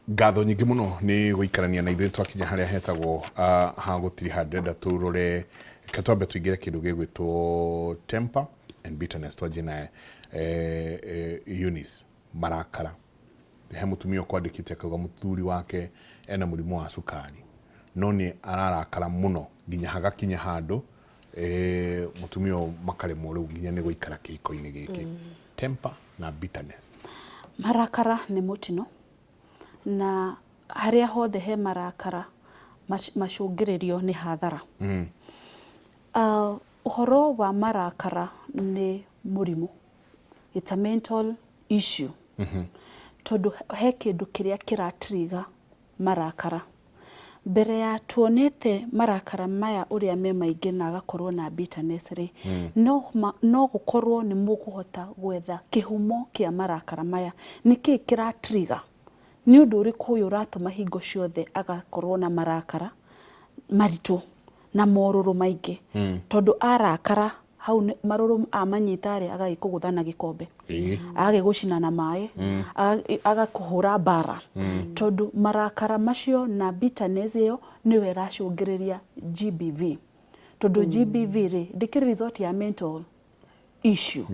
Ngatho nyingĩ mũno nĩ gũikarania na ithuĩ. Twakinya harĩa hetagwo ha gũtiriha, ndĩrenda tũrore, reke twambe tũingĩre kĩndũ gĩgwĩtwo temper and bitterness. Twanjie na Eunice, marakara. He mũtumia ũkwandĩkĩte akauga mũthuri wake ena mũrimũ wa cukari, no nĩ ararakara mũno nginya hagakinya handũ mũtumia ũyũ makaremwo rĩu nginya nĩ gũikara kĩhiko-inĩ gĩkĩ. Temper na bitterness. Marakara nĩ mũtino, na harĩa hothe he marakara macũngĩrĩrio nĩ hathara. Ũhoro wa marakara nĩ mũrimũ, it's a mental issue, tondũ he kĩndũ kĩrĩa kĩra trigger marakara. Mbere ya tuonete marakara maya ũrĩa me maingĩ na agakorwo na bitterness rĩ, no gũkorwo nĩ mũkũhota gwetha kĩhumo kĩa marakara maya. Nĩkĩĩ kĩra trigger? Nĩ ũndũ ũrĩkũ ũyũ ũratũma hingo ciothe agakorwo na marakara maritũ na morũrũ maingĩ? Tondũ arakara hau marũrũ amanyita rĩ, agagĩkũgũtha na gĩkombe, agagĩgũcina na maĩ, agakũhũra mbara, tondũ marakara macio na bitterness ĩyo nĩyo ĩracũngĩrĩria GBV. Tondũ GBV rĩ, ndĩkĩrĩ result ya mental issue.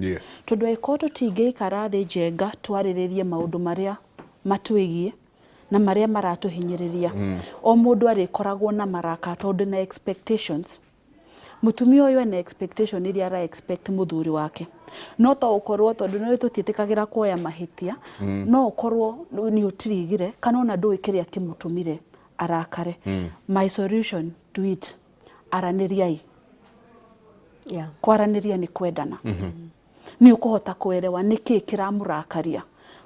Tondũ angĩkorwo tũtingĩikara thĩ njenga twarĩrĩrie maũndũ marĩa matwĩgiĩ na marĩa maratũhinyĩrĩria, o mũndũ arĩkoragwo na marakara tondũ na expectations. Mũtumia ũyũ ena expectation iria ara expect mũthuri wake, no to ũkorwo tondũ nĩ tũtiĩtĩkagĩra kuoya mahĩtia, no ũkorwo nĩ ũtirigire kana ona ndũĩ kĩrĩa kĩmũtũmire arakare. My solution to it, aranĩriai. Kwaranĩria nĩ kwendana. Nĩ ũkũhota kũerewa nĩkĩ kĩramũrakaria,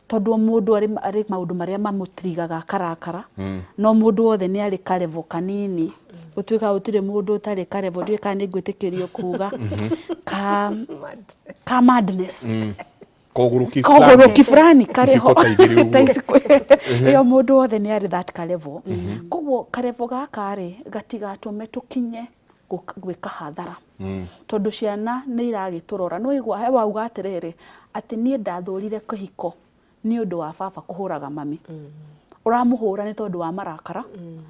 tondũ o mũndũ arĩ maũndũ marĩa mamũtirigaga akarakara. No mũndũ wothe nĩ arĩ karevo kanini, gũtuĩka gũtirĩ mũndũ ũtarĩ karevo, ndiũĩ kana nĩ ngwĩtĩkĩrio kuga ka madness. Kogũrũki. Kogũrũki fulani karĩ ho. Iciko ta igĩrĩ ũguo. Ta iciko ĩyo, mũndũ wothe nĩ arĩ that karevo. Koguo karevo gaka rĩ, gatigatũme tũkinye gwĩka hathara, tondũ ciana nĩ iragĩtũrora. Nĩ waigua he wauga atĩrĩrĩ, atĩ niĩ ndathũrire kĩhiko nĩ ũndũ wa baba kũhũraga mami. Ũramũhũra nĩ tondũ wa marakara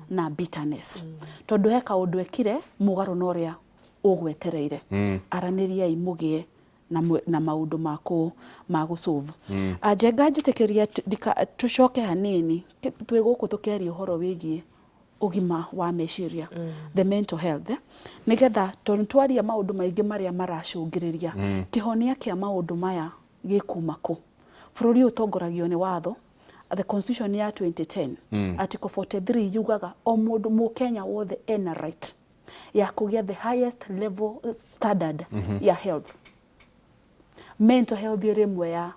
na bitterness, tondũ he kaũndũ ekire mũgarũ na ũrĩa ũgwetereire. Aranĩriai mũgĩe na maũndũ ma gũ solve. Njenga njĩtĩkĩria tũcoke hanini twĩ gũkũ tũkĩaria ũhoro wĩgiĩ ũgima wa meciria, the mental health, nĩgetha tondũ twaria maũndũ maingĩ marĩa maracũngĩrĩria, kĩhonia kĩa maũndũ maya gĩkuma kũ? Bũrũri ũyũ ũtongoragio nĩ watho, the constitution ya 2010, article 43 yugaga o mũndũ mũkenya wothe ena right ya kũgĩa the highest level standard ya health. Mental health ĩrĩ ĩmwe ya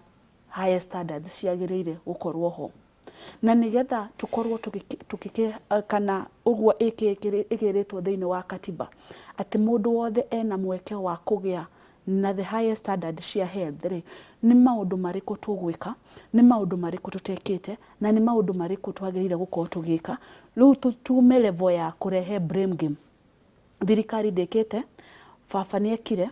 highest standards ciagĩrĩire gũkorwo ho, na nĩgetha tũkorwo tũgĩkĩ kana ũguo ĩkĩrĩtwo thĩinĩ wa katiba atĩ mũndũ wothe ena mweke wa kũgĩa na the highest standard cia health rĩ, nĩ maũndũ marĩkũ tũgwĩka, nĩ maũndũ marĩkũ tũtekĩte, na nĩ maũndũ marĩkũ twagĩrĩire gũkorwo tũgĩka rĩu tume level ya kũrehe blame game? Thirikari ndĩkĩte, baba nĩekire,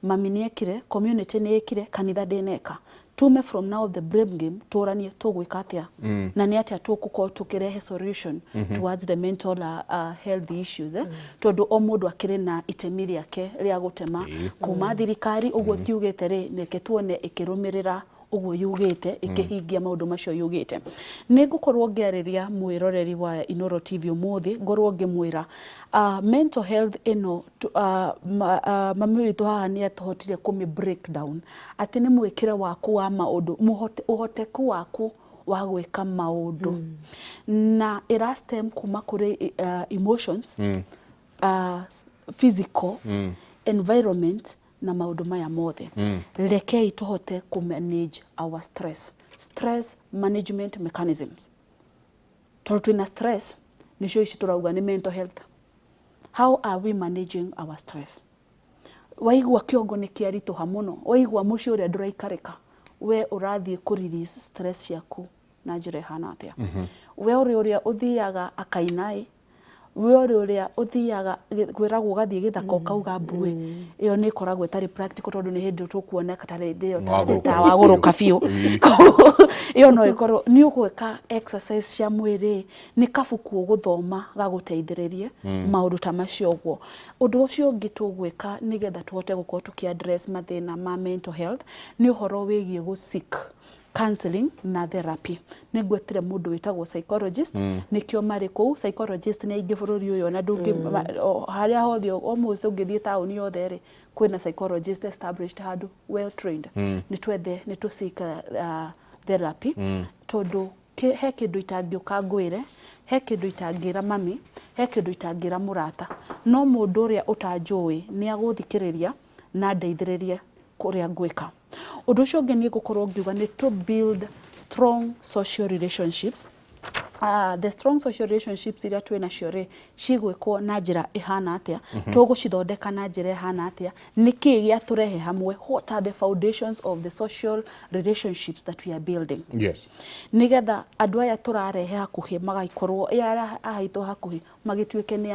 mami nĩekire, community nĩĩkire, kanitha ndĩneka. Tume from now the blame game, tũranie tũgwĩka atĩa na nĩ atĩa tũgũkorwo tũkĩrehe solution towards the mental health issues, eh? Tondũ o mũndũ akĩrĩ na itemi rĩake rĩa gũtema. Kuma thirikari ũguo kiugĩte rĩ, reke tuone ĩkĩrũmĩrĩra ũguo yugĩte, ĩkĩhingia maũndũ macio yugĩte. Nĩ ngũkorwo ngĩarĩria mwĩroreri wa Inooro TV ũmũthĩ, ngorwo ngĩmwĩra mental health ĩno, mami witũ haha nĩ atũhotire kũmĩ break down atĩ nĩ mwĩkĩre waku wa maũndũ, ũhoteku waku wa gwĩka maũndũ, na ĩra stem kuma kũrĩ emotions, physical environment na maũndũ maya mothe. Rekei tũhote kũ manage our stress, stress management mechanisms, tondũ twĩna stress nĩcio ici tũrauga nĩ mental health. How are we managing our stress? Waigua kĩongo nĩ kĩaritũha mũno, waigua mũciĩ ũrĩa ndũraikarĩka, we ũrathiĩ kũ release stress ciaku na njĩra ĩhana atĩa? We ũrĩ ũrĩa ũthiaga akaina ĩ, We ũrĩ ũrĩa ũthiaga kwĩragwo ũgathiĩ gĩthaka ũkauga mbuĩ, ĩyo nĩ ĩkoragwo ĩtarĩ practical tondũ nĩ hĩndĩ tũkuoneka ta rĩndĩ ĩyo Wagũrũka ta wagũrũka biũ. Koguo ĩyo no ĩkorwo nĩ ũgwĩka exercise cia mwĩrĩ, nĩ kabuku ũgũthoma gagũteithĩrĩrie maũndũ ta macio ũguo. Ũndũ ũcio ũngĩ tũgwĩka nĩgetha tũhote gũkorwo tũkĩ address mathĩna ma mental health nĩ ũhoro wĩgiĩ gũ seek counseling na therapy. Nĩ ngwetire mũndũ wĩtagwo psychologist, nĩkĩo marĩ kũu. Psychologist nĩ aingĩ bũrũri ũyũ ona ndũngĩ harĩa hothe almost ũngĩthiĩ taũni yothe rĩ, kwĩna psychologist established handũ well trained. Nĩ twethe, nĩ tũ seek therapy tondũ he kĩndũ itangĩũka ngwĩre, he kĩndũ itangĩra mami, he kĩndũ itangĩra mũrata, no mũndũ ũrĩa ũtanjũĩ nĩ agũthikĩrĩria na andeithĩrĩrie kũrĩa ngwĩka. Ũndũ ũcio ũngĩ niĩ ngũkorwo ngiuga nĩ to build strong social relationships. The strong social relationships iria twĩ nacio rĩ, cigwĩkwo na njĩra ĩhana atĩa, tũgũcithondeka na njĩra ĩhana atĩa, nĩkĩĩ gĩatũrehe hamwe, what are the foundations of the social relationships that we are building. Nĩgetha andũ aya tũrarehe hakuhĩ magagĩkorwo, ĩ arĩa haitũ hakuhĩ magĩtuĩke nĩ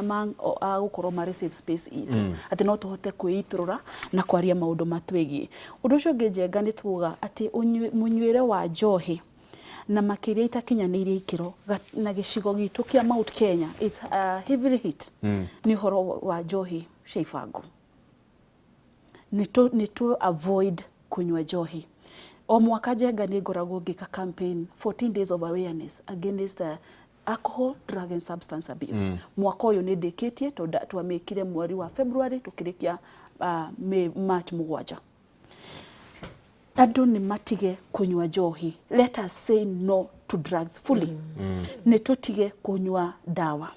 a gũkorwo marĩ safe space itũ, atĩ no tũhote kwĩitũrũra na kwaria maũndũ matwĩgiĩ. Ũndũ ũcio ũngĩ Njenga nĩ tuga atĩ mũnyuĩre wa njohi na makĩria itakinyanĩirie ikĩro na gĩcigo gitũ kĩa Mount Kenya, it's heavily hit nĩ ũhoro wa njohi cia ibango. Nĩ tũ avoid kũnyua njohi. O mwaka Njenga nĩ ngoragwo ngĩka campaign 14 days of awareness against alcohol, drug and substance abuse. Mwaka ũyũ nĩ ndĩkĩtie tondũ twamĩkire mweri wa February tũkĩrĩkia May, March 7. Andũ nĩ matige kũnyua njohi. Let us say no to drugs fully. Nĩ tũtige kũnyua ndawa.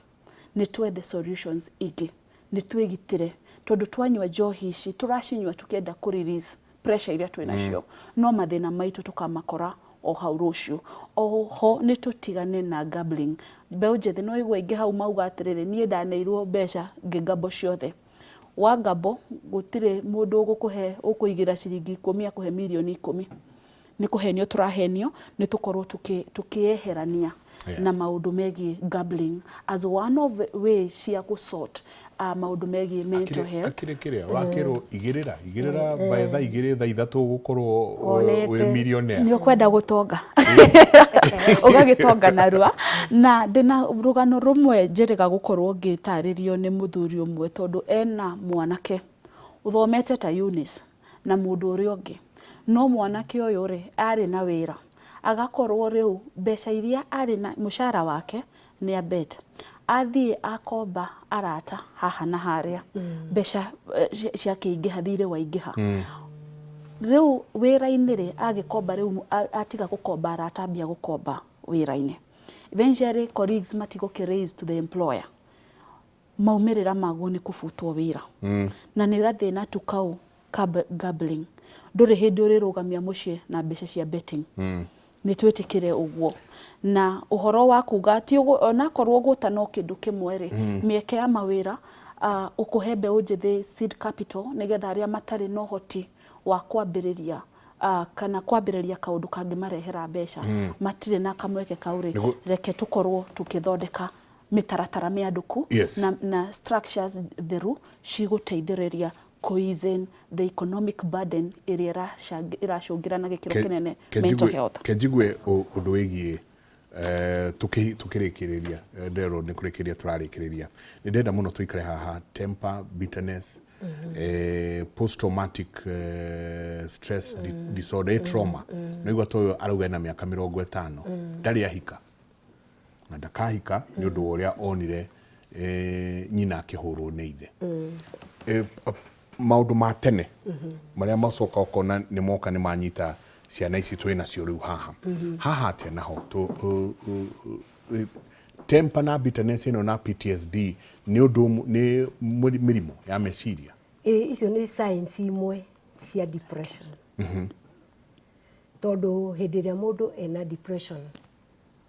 Nĩ twethe solutions ingĩ. Nĩ twĩgitĩre tondũ twanyua njohi ici tũracinyua tũkĩenda kũ release pressure iria twĩ nacio, no mathĩna maitũ tũkamakora o hau rũciũ. Oho nĩ tũtigane na gambling. Mbeũ njĩthĩ no ũigue aingĩ hau mauga atĩrĩrĩ, niĩ ndaneirwo mbeca ngĩngambo ciothe. Wa ngambo gũtirĩ mũndũ ũgũkũhe ũkũigĩra ciringi 10 akũhe mirioni 10. Nĩ kũhenio tũrahenio, nĩ tũkorwo tũkĩeherania na maũndũ megiĩ gambling as one of the way cia gũ sort maũndũ megiĩ mental health. Akĩrĩ kĩrĩa ũrakĩrwo igĩrĩra igĩrĩra by thaa 2 thaa 3 ũgũkorwo wĩ millionaire. Nĩ ũkwenda gũtonga ũgagĩtonga narua. Na ndĩna rũgano rũmwe njĩrĩga gũkorwo ngĩtarĩrio nĩ mũthuri ũmwe tondũ ena mwanake ũthomete ta Eunice na mũndũ ũrĩa ũngĩ, no mwanake ũyũ rĩ arĩ na wĩra, agakorwo rĩu mbeca iria arĩ na mũcara wake nĩ a bet, athiĩ akomba arata haha na harĩa, mbeca ciakĩingĩha, thirĩ waingĩha. Rĩu wĩra-inĩ rĩ agĩkomba rĩu atiga gũkomba arata ambia gũkomba wĩra-inĩ. Eventually colleagues matigũkĩ raise to the employer, maumĩrĩra maguo nĩ kũbutwo wĩra. Na nĩ gathĩna tu kau ka gambling. Ndũrĩ hĩndĩ ũrĩrũgamia mũciĩ na mbeca cia betting. Nĩ twĩtĩkĩre ũguo. Na ũhoro wa kuga ti onakorwo gũta no kĩndũ kĩmwe rĩ, mĩeke ya mawĩra, ũkũhe mbeũ njĩthĩ seed capital nĩgetha arĩa matarĩ na ũhoti wa kwambĩrĩria kana kwambĩrĩria kaũndũ kangĩmarehera mbeca, matirĩ na kamweke kau rĩ, reke tũkorwo tũkĩthondeka mĩtaratara mĩandũku na structures theru cigũteithĩrĩria kũ-ease the economic burden ĩrĩa ĩracũngĩra na gĩkĩro kĩnene mental health. Ke njigue ũndũ wĩgiĩ tũkĩrĩkĩrĩria nderwo nĩ kũrĩkĩrĩria tũrarĩkĩrĩria. Nĩ ndenda mũno tũikare haha temper, bitterness, post traumatic stress disorder, trauma. Nĩ igua ta ũyũ arauga ena mĩaka 50 ndarĩ ahika na ndakahika nĩ ũndũ wa ũrĩa onire nyina akĩhũrwo nĩ ithe. Maũndũ ma tene marĩa macoka ũkona nĩ moka nĩ manyita ciana ici twĩ nacio rĩu haha. Haha atĩa naho temper na bitterness ĩno na PTSD nĩ ũndũ nĩ mĩrimũ ya meciria? Ĩ, icio nĩ signs imwe cia depression. Tondũ hĩndĩ ĩrĩa mũndũ ena depression,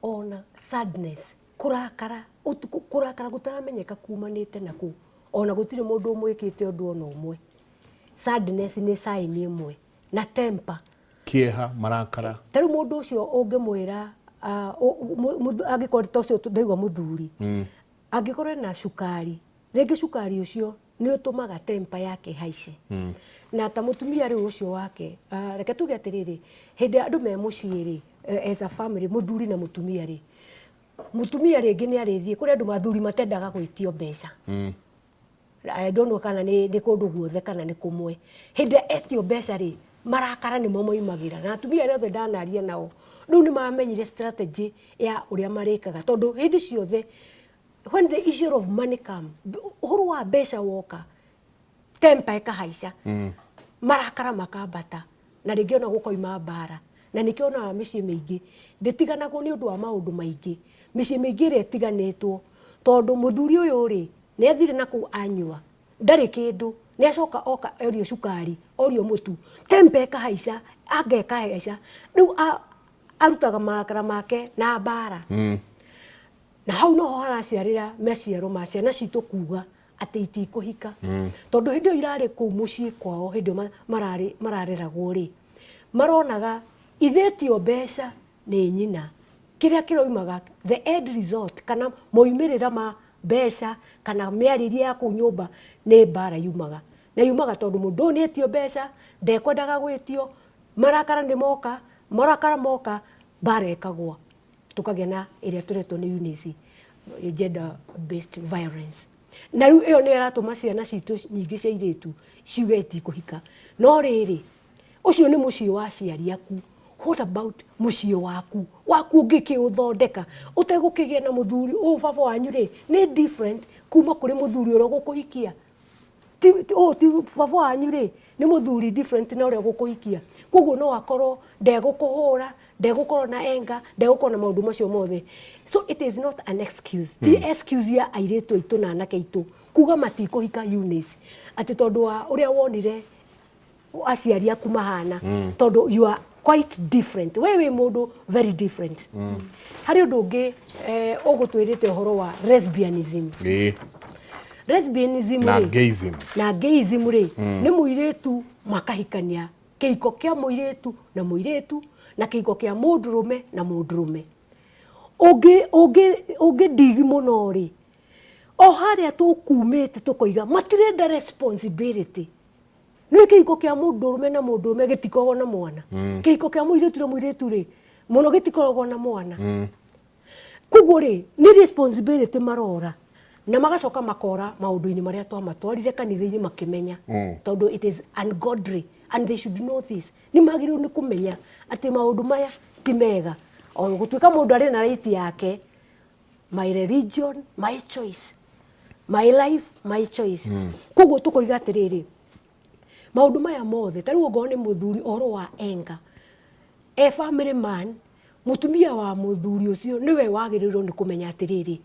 ona sadness, kũrakara, ũtukũ, kũrakara gũtaramenyeka kumanĩte na kũ, ona gũtirĩ mũndũ ũmwĩkĩte ũndũ ona ũmwe. Sadness nĩ sign ĩmwe, na temper. Kĩeha, marakara. Ta rĩu mũndũ ũcio ũngĩmwĩra, angĩkorwo ta ũcio ndaigua mũthuri, Angĩkorwo ena cukari, rĩngĩ cukari ũcio nĩ ũtũmaga temper yake ĩhaice. Na ta mũtumia rĩu ũcio wake, reke tuge atĩrĩrĩ, hĩndĩ ĩrĩa andũ me mũciĩ rĩ, as a family, mũthuri na mũtumia rĩ, mũtumia rĩngĩ nĩ arĩthiĩ, kũrĩ andũ athuri matendaga gwĩtio mbeca. I don't know kana nĩ kũndũ guothe kana nĩ kũmwe. Hĩndĩ ĩrĩa etio mbeca rĩ, marakara nĩmo moimagĩra. Na atumia arĩa othe ndanaria nao, rĩu nĩ mamenyire strategy ya ũrĩa marĩkaga. Tondũ hĩndĩ ciothe, when the issue of money come, ũhoro wa mbeca woka, temper ĩkahaica, marakara makambata, na rĩngĩ ona gũkoima mbara. Na nĩkĩo onaga mĩciĩ mĩingĩ ndĩtiganagwo nĩ ũndũ wa maũndũ maingĩ. Mĩciĩ mĩingĩ ĩrĩa ĩtiganĩtwo, tondũ mũthuri ũyũ rĩ, nĩ athire na kũu anyua, ndarĩ kĩndũ, nĩ acoka oka orio cukari, orio mũtu, temper ĩkahaica, anga ĩkahaica, rĩu arutaga marakara make na mbara. Na hau noho haraciarĩra maciaro ma ciana citũ kuga atĩ itikũhika. Tondũ hĩndĩ ĩyo irarĩ kũu mũciĩ kwao, hĩndĩ ĩyo mararĩ marareragwo rĩ, maronaga ithĩtio mbeca nĩ nyina. Kĩrĩa kĩroimaga the end result kana moimĩrĩra ma mbeca kana mĩarĩrie ya kũu nyũmba nĩ mbara yumaga. Na yumaga tondũ mũndũ ũyũ nĩ etio mbeca, ndekwendaga gwĩtio, marakara nĩ moka, marakara moka, mbara ĩkagũa. Tũkagĩa na ĩrĩa tũretwo nĩ Eunice, gender based violence. Na rĩu ĩyo nĩyo ĩratũma ciana citũ nyingĩ cia airĩtu ciuge itikũhika. No rĩrĩ, ũcio nĩ mũciĩ wa aciari aku. What about mũciĩ waku? Waku ũngĩkĩũthondeka ũtegũkĩgĩa na mũthuri ũyũ baba wanyu rĩ, nĩ different kuma kũrĩ mũthuri ũrĩa ũgũkũhikia. Ũyũ ti baba wanyu rĩ, nĩ mũthuri different na ũrĩa ũgũkũhikia. Koguo no akorwo ndegũkũhũra, ndegũkorwo na anger, ndegũkorwo na maũndũ macio mothe. So it is not an excuse. Ti excuse ya airĩtu aitũ na anake aitũ kuga matikũhika Eunice. Atĩ tondũ wa ũrĩa wonire aciari aku mahana, tondũ you are quite different. We wĩ mũndũ very different. Harĩ ũndũ ũngĩ ũgũtwĩrĩte ũhoro wa lesbianism. Lesbianism na rĩ, gayism. Na gayism rĩ, nĩ mũirĩtu makahikania, kĩhiko kĩa mũirĩtu na mũirĩtu na kĩhiko kĩa mũndũrũme na mũndũrũme. Ũngĩ ndigi mũno rĩ, o harĩa tũkumĩte tũkoiga matirenda responsibility. Nĩ kĩhiko kĩa mũndũrũme na mũndũrũme gĩtikoragwo na mwana. Kĩhiko kĩa mũirĩtu na mũirĩtu rĩ, mũno gĩtikoragwo na mwana. Koguo rĩ, nĩ responsibility marora na magacoka makora maũndũ-inĩ marĩa twamatwarire kanitha-inĩ makĩmenya, tondũ it is ungodly and they should know this. Nĩ magĩrĩirwo nĩ kũmenya atĩ maũndũ maya ti mega. O gũtuĩka mũndũ arĩ na right yake, my religion, my choice, my life, my choice. Koguo tũkoiga atĩrĩrĩ, maũndũ maya mothe, ta rĩu ongorwo nĩ mũthuri ũhoro wa anger, e family man, mũtumia wa mũthuri ũcio nĩwe wagĩrĩirwo nĩ kũmenya atĩrĩrĩ,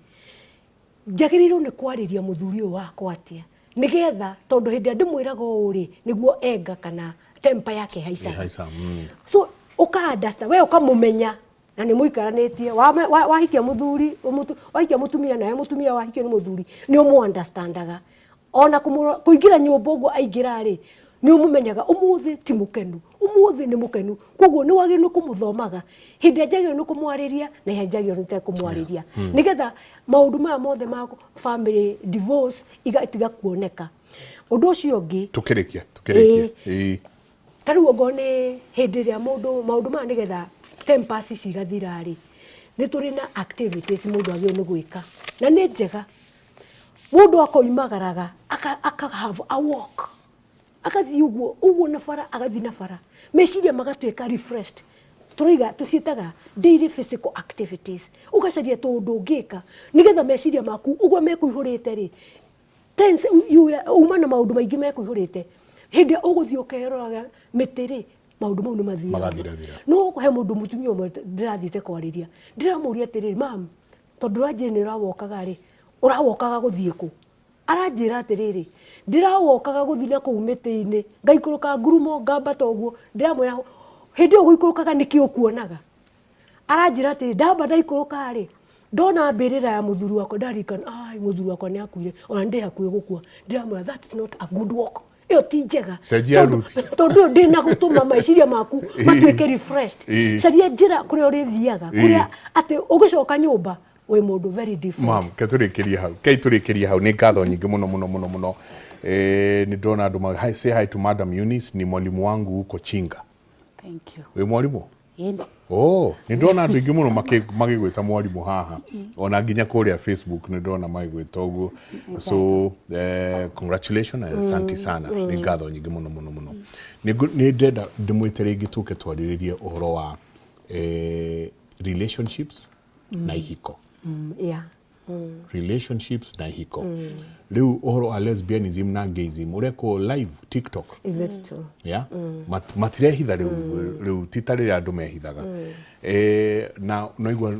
njagĩrĩirwo nĩ kwarĩria mũthuri ũyũ wakwa atĩa, nĩgetha tondũ hĩndĩ ĩrĩa ndĩmwĩraga ũũ rĩ, nĩguo anger kana temper yake ĩhaicaga. Ĩhaica. So ũka understand, we ũkamũmenya na nĩ mũikaranĩtie, wahikia mũthuri, wahikia mũtumia nawe mũtumia wahikio nĩ mũthuri, nĩ ũmũ understandaga. Ona kũingĩra nyũmba ũguo aingĩra rĩ, nĩ ũmũmenyaga ũmũthĩ ti mũkenu, ũmũthĩ nĩ mũkenu. Koguo nĩ wagĩrĩirwo nĩ kũmũthomaga hĩndĩ ĩrĩa njagĩrĩirwo nĩ kũmwarĩria na hĩndĩ ĩrĩa njagĩrĩirwo nĩ kũmwarĩria, nĩgetha maũndũ maya mothe ma family divorce igatiga kuoneka. Ũndũ ũcio ũngĩ, Tukĩrĩkia, tukĩrĩkia. Ta rĩu ongorwo nĩ hĩndĩ ĩrĩa mũndũ maũndũ maya nĩgetha tempers ici igathira rĩ, nĩ tũrĩ na activities mũndũ agĩrĩirwo nĩ gwĩka na nĩ njega. Mũndũ akoimagaraga aka have a walk, agathiĩ ũguo ũguo na bara, agathiĩ na bara, meciria magatuĩka refreshed. Tũroiga tũciĩtaga daily physical activities. Ũgacaria tũũndũ ũngĩka nĩgetha meciria maku ũguo mekũihũrĩte rĩ, tense, uma na maũndũ maingĩ mekũihũrĩte. Hĩndĩ ĩrĩa ũgũthiĩ ũkeroraga mĩtĩ rĩ, maũndũ mau nĩ mathiaga. Magathirathira. No he mũndũ mũtumia ũmwe ndĩrathiĩte kwarĩria, ndĩramũria atĩrĩrĩ, mam, tondũ ũranjĩra nĩ ũrawokaga rĩ, ũrawokaga gũthiĩ kũ? Aranjĩra atĩrĩrĩ, ndĩrawokaga gũthiĩ na kũu mĩtĩ-inĩ, ngaikũrũka ngurumo ngambata ũguo. Ndĩramwĩra hĩndĩ ĩyo ũgũikũrũkaga nĩkĩ ũkuonaga? Aranjĩra atĩrĩ, ndamba ndaikũrũka rĩ, ndona mbĩrĩra ya mũthuri wakwa, ndaririkana, ai, mũthuri wakwa nĩ akuire, ona ndĩ hakuhĩ gũkua. Ndĩramwĩra that's not a good walk. Ĩyo ti njega. Cenjia route. Tondũ ĩyo ndĩna gũtũma meciria maku matuĩke refreshed. Caria njĩra kũrĩa ũrĩthiaga, kũrĩa atĩ ũgĩcoka nyũmba Wĩ mũndũ very different. Mam, ke tũrĩkĩrie hau, kei tũrĩkĩrie hau. Nĩ ngatho nyingĩ mũno mũno mũno mũno. Nĩ ndĩrona andũ hi, say hi to Madam Eunice, ni mwalimu wangu huko Chinga. Thank you. Wĩ mwarimũ? Ĩni. Oh, nĩ ndĩrona andũ aingĩ mũno magĩgwĩta mwarimũ haha, ona nginya kũrĩa Facebook nĩ ndĩrona magĩgwĩta ũguo. So congratulations and asante sana. Nĩ ngatho nyingĩ mũno mũno mũno. Nĩ ndĩrenda ndĩmwĩte rĩngĩ tũke twarĩrĩrie ũhoro wa relationships na ihiko. Relationships na ihiko. Rĩu ũhoro wa lesbianism na gayism ũrekwo live TikTok. Is it true? Yeah? Matirehitha rĩu, rĩu ti ta rĩrĩa andũ mehithaga. Na noigua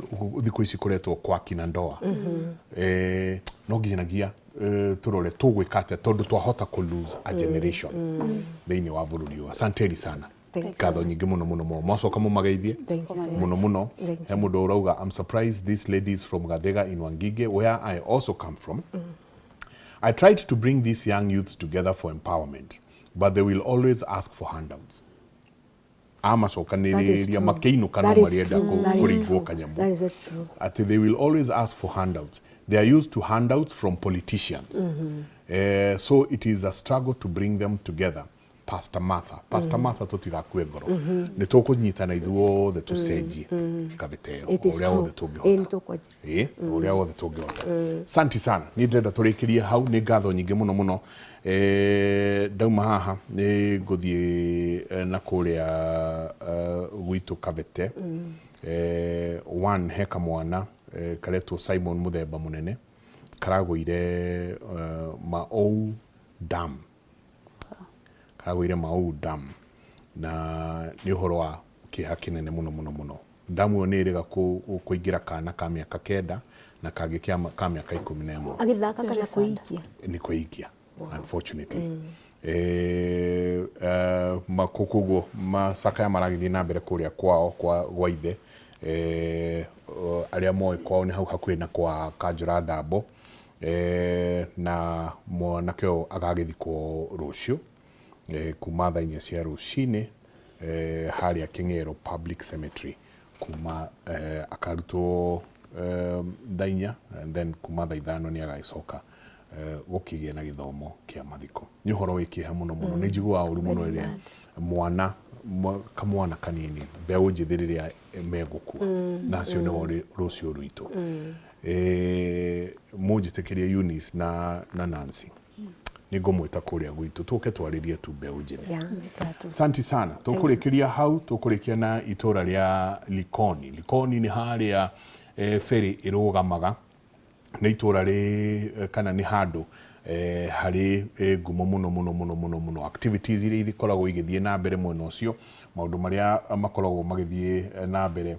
thikũ ici kũretwo kwa kina ndoa. No nginyanagia tũrore tũgwĩka atĩa tondũ twahota kũ lose a generation thĩinĩ wa bũrũri ũyũ. Asanteni sana. Thank you. Ngatho nyingĩ mũno mũno mũno. Mwacoka mũmageithie Thank you so mũno much. mũno. Thank you. He mũndũ ũrauga, I'm surprised these ladies from Gathega in Wangige, where I also come from. I tried to bring these young youths together for empowerment, but they will always ask for handouts. Amacokanĩrĩria makĩinũka no marĩenda kũringwo kanyamũ. That is very true. Atĩ they will always ask for handouts. They are used to handouts from politicians. So it is a struggle to bring them together. Pastor Martha, Pastor Martha, tũtigakue ngoro. Nĩ tũkũnyitana ithuothe tũcenjie kabĩta ĩyo It is ũrĩa wothe true. tũngĩhota. Ĩĩ, nĩ tũkwanjia. Ĩĩ, ũrĩa wothe tũngĩhota. Santi sana. Niĩ ndĩrenda tũrĩkĩrie hau. Nĩ ngatho nyingĩ mũno mũno. Ndauma haha nĩ ngũthiĩ na kũrĩa gwitũ Kabete. One he kamwana karetwo Simon mũthemba mũnene karagũire Maou Dam, karagũire Maou Dam, na nĩ ũhoro wa kĩeha kĩnene mũno mũno mũno. Damu ĩyo nĩ ĩrĩga kũingĩra kana ka mĩaka 9 na kangĩ ka mĩaka 11. Agĩthaka kana kwĩikia? Nĩ kwĩikia, unfortunately. Koguo macakaya maragĩthiĩ na mbere kũrĩa kwao kwa ithe. Arĩa moĩ kwao nĩ hau hakuhĩ na kwa Kanjũra Ndambo. Na mwanake ũyũ agagĩthikwo rũciũ kuma thaa 4 cia rũcinĩ harĩa Kĩng'ero Public Cemetery, kuma akarutwo thaa 4 and then kuma thaa 5 nĩ agagĩcoka gũkĩgĩa na gĩthomo kĩa mathiko. Nĩ ũhoro wĩ kĩeha mũno mũno. Nĩ njiguaga ũru mũno rĩrĩa kamwana kanini, mbeũ njĩthĩ rĩrĩa megũkua, na acio nĩho rũciũ rwitũ. Mũnjĩtĩkĩrie Eunice na Nancy, nĩ ngũmwĩta kũrĩa gwitũ tũke twarĩrie tu mbeũ njĩthĩ. Santi sana. Tũkũrĩkĩria hau, tũkũrĩkia na itũra rĩa Likoni. Likoni nĩ harĩa ferry ĩrũgamaga, nĩ itũra rĩ kana nĩ handũ harĩ ngumo mũno mũno mũno mũno mũno. Activities iria ikoragwo igĩthiĩ na mbere mwena ũcio, maũndũ marĩa makoragwo magĩthiĩ na mbere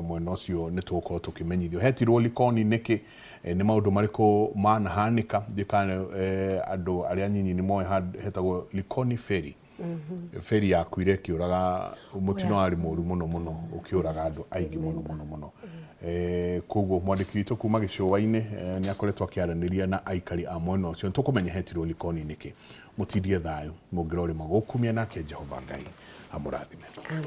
mwena ũcio nĩ tũgũkorwo tũkĩmenyithio. Hetirwo Likoni nĩkĩ? Nĩ maũndũ marĩkũ manahanĩka? Ndiũĩ kana andũ arĩa nyinyi nĩ moĩ hetagwo Likoni Ferry. Ferry yakuire ĩkĩũraga, mũtino warĩ mũru mũno mũno, ũkĩũraga andũ aingĩ mũno mũno mũno. Koguo mwandĩki witũ kuma gĩcũa-inĩ nĩ akoretwo akĩaranĩria na aikari a mwena ũcio. Nĩtũkũmenya hetirwo Likoni nĩkĩ. Mũtindie thayũ, mũngĩrorĩma gũkumia nake Jehova Ngai amũrathime. Amen.